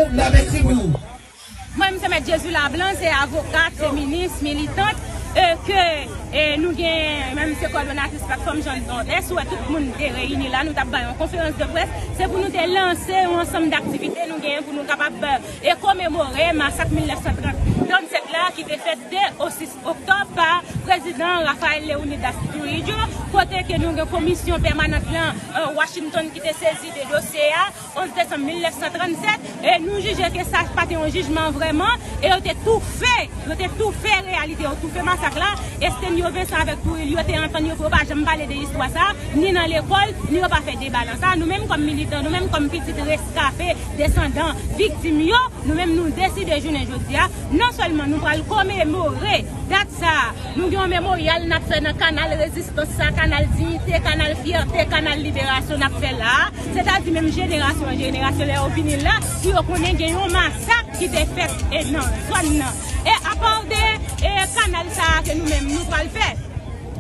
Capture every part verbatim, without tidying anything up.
N ap ekri pou ou. Mwen, m se Mèt Jezi Lablan, se avokat, se minis, militant, e ke e nou gen, mwen, m se kòdonatris Platfòm Jèn Nòdès, ou wè tout moun te reyini la, nou t ap bay yon konferans de près, se pou nou te lanse yon ansanm d aktivite nou genyen pou nou kapab e komemore masak mil nèf san trant, trannsèt la ki te fèt de o sis oktòb pa prezidan Rafael Leonidas Trujillo, kote ke nou gen komisyon pèmanant lan, e, Washington ki te sezi de dosye a, onz desanm mil nèf san trannsèt, e nou jije ke sa pa te yon jijman vrèman, e yo te toufe, yo te toufe reyalite, yo toufe masak la. Estenyo Vincent avèk Trujillo te antann yo pou yo pa janm pale de istwa sa, ni nan lekòl, ni yo pa fè deba nan sa. Nou menm kòm militan, nou menm kòm pitit reskape, desandan, viktim yo, nou menm nou deside jounen jodi a, non sèlman nou pral komemore dat sa a, nou gen yon memoryal n ap fè nan kanal rezistans sa, kanal diyite, kanal fyète, kanal liberasyon n ap fè la a. Sètadi menm jenerasyon an jenerasyon, lè yo vini la, pou yo konnen gen yon masak ki te fèt e nan zòn nan. E apa de e kanal sa a ke nou menm nou pral fè,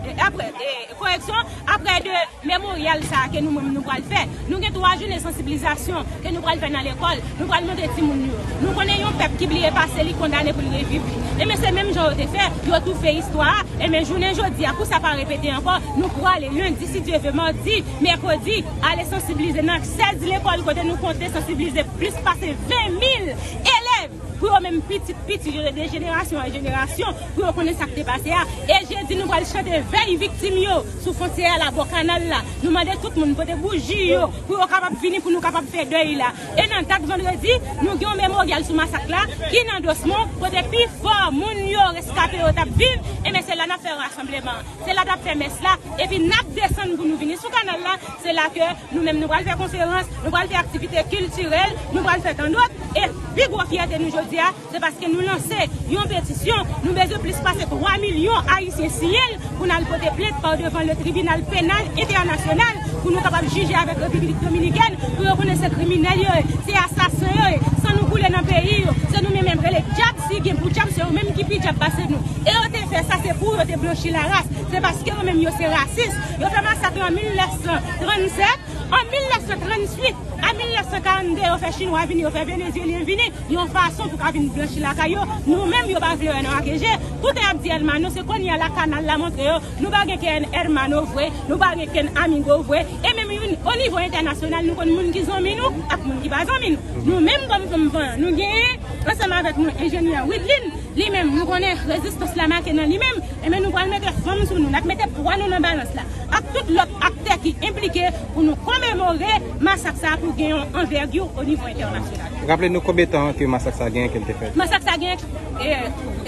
e apre, e koreksyon, apre de memoryal sa a ke nou menm nou pral fè, nou gen twa jounen sansibilizasyon ke nou pral fè nan lekòl, nou pral montre timoun yo. Nou konnen yon pèp ki bliye pase li kondane pou l reviv li. Ebyen se menm jan yo te fè, yo toufe istwa a, ebyen jounen jodi a, pou sa pa repete ankò, nou prale lendi, si Dye vle, madi, mèkredi, ale sansibilize nan sèz lekòl kote nou konte sansibilize plis pase ven mil elèv pou yo menm pitit pitit yo de jenerasyon an jenerasyon pou yo konnen sa k te pase a. E jedi nou pral chante vèy viktim yo sou fwontyè a la, bò kanal la. Nou mande tout moun pote bouji yo pou yo kapab vini pou nou kapab fè dèy la. E nan dat vandredi, nou gen yon memoryal sou masak la ki nan Dosmon kote pifò moun yo reskape yo t ap viv. Ebyen se la n ap fè rasanbleman an. Se la n ap fè mès la. Epi n ap desann pou nou vini sou kanal la. Se la ke nou menm nou pral fè konferans, nou pral fè aktivite kiltirèl, nou pral fè tandòt. E pi gwo fyète nou jodi a, se paske nou lanse yon petisyon, nou bezwen plis pase twa milyon Ayisyen siyen l pou n al pote plent pa devan le tribinal penal entènasyonal pou nou kapab jije avèk Repiblik Dominikèn, pou yo konnen se kriminèl yo ye, se asasen yo ye, san nou koule nan peyi yo, se nou menm menm rele dyab, si gen pou dyab, se yo menm ki pi dyab pase nou. E yo te fè sa, se pou yo te blanchi laras, se paske yo menm yo se rasis. Yo fè masak la an mil nèf san trannsèt, an mil nèf san trannuit, an mil nèf san karannde, yo fè chinwa vini, yo fè venezyelyen vini, yon fason pou ka vin blanchi lakay yo. Nou menm, yo pa vle wè nou ak je. Toutan y ap di Hermano, se kounye a la kanal la montre yo, nou pa gen ken Hermano vre, nou pa gen ken amigo vre. E menm yon, o nivo entènasyonal, nou konn moun ki zanmi nou ak moun ki pa zanmi nou. Nou menm kòm fanm vanyan, nou genyen ansanm avèk nou enjenyè Widlin, li menm, nou konnen rezistans la make nan li menm, ebyen nou pral mete fanm sou nou, n ap mete pwa nou nan balans la, ak tout lòt aktè ki enplike pou nou komemore masak sa a pou gen yon anvègi o nivo entènasyonal. Raple nou konbyen tan ke masak sa a genyen ke l te fèt? Masak sa a genyen, e,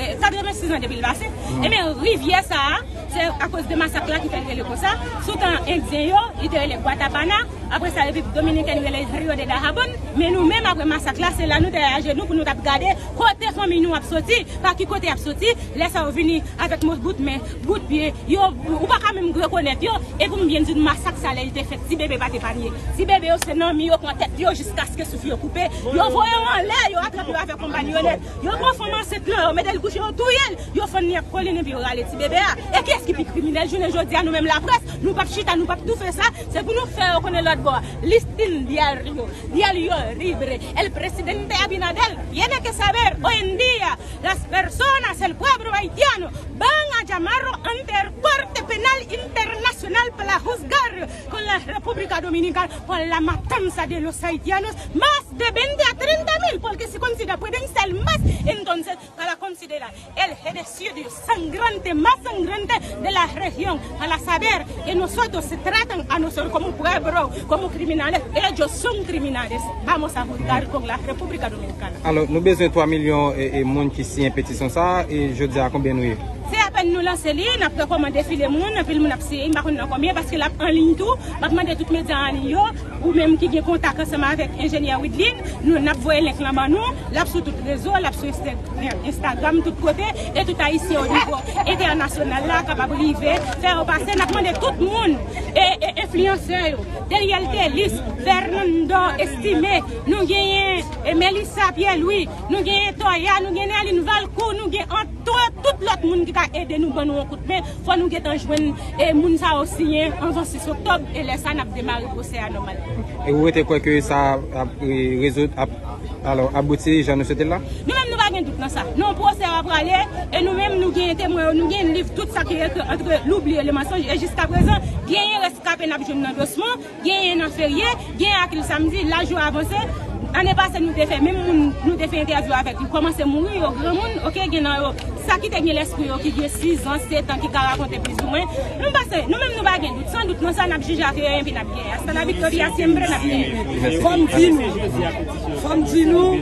e, katrevensis an depi l pase. Ebyen, rivyè sa a, se akoz de masak la ki fè l rele konsa. Sou tan Endyen yo, li te rele Guatapana. Apre sa, Repiblik Dominikèn rele Rio de Dajabón. Men nou menm, apre masak la, se la nou te ajenou pou nou t ap gade kote fanmi nou ap soti, pa ki kote y ap soti. Lè sa yo vini avèk mo bout men, bout pye, yo, ou pa ka menm rekonèt yo. E pou m byen di nou, masak sa, lè li te fèt, ti bebe pa t epanye. Ti bebe yo, se nan mi yo pran tèt yo jiskaske souf yo koupe. Yo voye yo anlè, yo atrape yo avèk yon balyonèt. Yo pran fanm ansent lan, yo mete l kouche, yo touye l. Yo fann li ak kolin epi yo rale ti bebe a. E kiyès ki pi kriminèl? Jounen jodi a, nou menm laprès, nou p ap chita, nou p ap toufe sa. Se pou nou fè yo konnen lòt bò a. Listín diario, diario libre. El presidente Abinader tiene que saber hoy en día, las personas, el pueblo haitiano, van a llamarlo ante el Corte Penal Internacional para juzgar con la República Dominicana por la matanza de los haitianos, más de veinte a treinta mil, porque se considera pueden ser más, entonces, para considerar el genocidio sangrante, más sangrante de la región, para saber que nosotros se tratan a nosotros como pueblo, como criminales, ellos son criminales. Vamos a juzgar con la República Dominicana. Alò, nou bezwen twa milyon e, e moun ki siyen petisyon sa a, e jodi a konbyen nou ye? Se apèn nou lanse li, n ap wè kòman defile moun, anpil moun ap siyen, m pa konn nan konbyen, paske l ap an liy tou. M ap mande tout medya an liy yo, ou menm ki gen kontak ansanm avèk enjenyè Widlin, nou, n ap voye link lan ban nou, l ap sou tout rezo, l ap sou Insta-, Instagram, tout kote, e tout Ayisyen o nivo entènasyonal la kapab rive, fè yo pase. N ap mande tout moun, e, e enfliyansè yo, Deriel Telis, Fernando Estimé, nou genyen, e, Melissa Pierre Louis, nou genyen Toya, nou genyen Nerline Valcourt, nou gen antre tout lòt moun ki ka ede nou, ban nou yon kout men. Fò nou gentan jwenn, e, moun sa yo siyen anvan sis oktòb, e lè sa n ap demare pwosè a nòmalman. E ou rete kwè ke sa ap, e, rezoud, ap Alò, abouti jan nou swete l la? Nou menm nou pa gen dout nan sa. Nou yon pwosè a prale, e nou menm nou gen temwen yo, nou gen liv, tout sa ki ekri antre L'oubli et le mensonge, e jiska prezan, genyen reskape n ap jwenn nan Dosmon, genyen nan Ferye, genyen Akil Samdi, laj yo avanse. Ane pase nou te fè, menm moun nou te fè entèvyou avèk li, kòmanse mouri, yo granmoun, oke, gen nan yo, sa ki te gen lèspri yo, ki gen sizan, setan, ki ka rakonte plizoumwen. Nou pase, nou menm nou pa gen dout, san dout nan sa, n ap jije ak yo, enpi n ap genyen. Hasta la victoria siempre, n ap genyen. Fò m di nou, fò m di nou,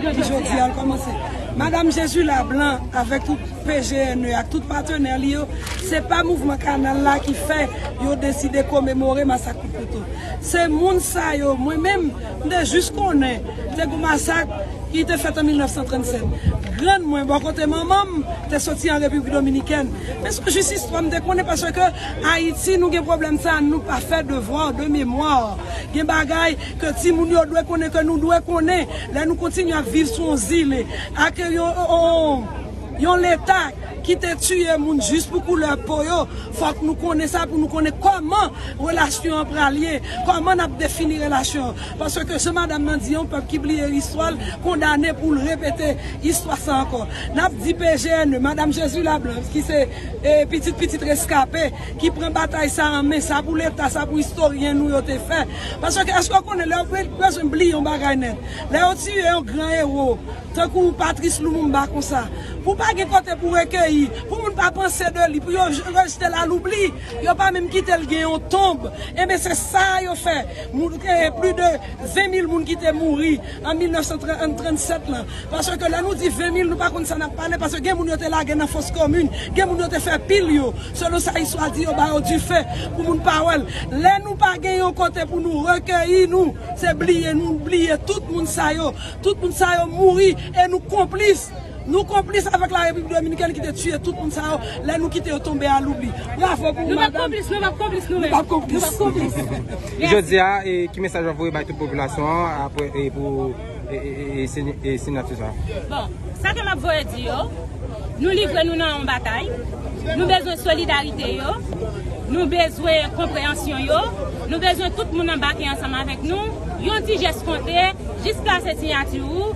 ki jodi a l kòmanse. Madanm Jezi Lablan avèk tout P G N E ak tout patnè li yo, se pa mouvman kanal la ki fè yo deside komemore masak Kout Kouto. Se moun sa yo, mwen menm, m te jis konnen te gon masak ki te fèt an mil nèf san trann sèt. Grann mwen, bò kote manman m, te soti an Repiblik Dominikèn. Men se jis istwa m te konnen paske Ayiti, nou gen pwoblèm sa, nou pa fè devwa de memwa. Gen bagay ke timoun yo dwe konnen, ke nou dwe konnen lè nou kontinye ap viv sou yon zile ak yon, yon, yon leta ki te tiye moun jis pou koulè po yo. Fòk nou konnen sa pou nou konnen kòman relasyon an pral ye, kòman n ap defini relasyon an. Paske se madanm nan di, yon pèp ki bliye istwa l kondane pou l repete istwa sa ankò. N ap di P G N E, madanm Jezi Lablan, ki se e, pitit pitit reskape, ki pran batay sa an men, sa pou leta, sa pou istoryen nou yo te fè. Paske èske w konnen lè yo bezwen bliye yon bagay nèt, lè yo tiye yon gran ewo, tankou Patrice Lumumba konsa, pou pa gen kote pou rekeyi, pou moun pa panse de li, pou yo rejte l a loubli, yo pa menm kite l gen yon tonb. Enben se sa yo fè. Moun, e, plis de ven mil moun ki te mouri an mil nèf san trann sèt lan. Paske lè nou di ven mil, nou pa konn sa n ap pale, paske gen moun yo te lage nan fos komin, gen moun yo te fè pil yo, selon sa istwa di yo ba yo dife pou moun pa wè l. Lè nou pa gen yon kote pou nou rekeyi nou, se bliye nou bliye tout moun sa yo. Tout moun sa yo mouri e nou konplis. Nou konplis avèk la Repiblik Dominikèn ki te tiye tout moun sa yo lè nou kite yo tonbe a loubli. Bravo pou ou, madanm. Nou p ap konplis, nou p ap konplis nou menm. Nou p ap konplis. Nou p ap konplis. Jodi a, e, ki mesaj w ap voye bay tout popilasyon an apre, e, pou e, e, e, e, sini- e, sinati sa? Bon, sa ke m ap voye di yo, nou livre nou nan yon batay, nou bezwen solidarite yo, nou bezwen konpreyansyon yo, nou bezwen tout moun anbake ansanm avèk nou, yon ti jès konte, jis plase siyati ou,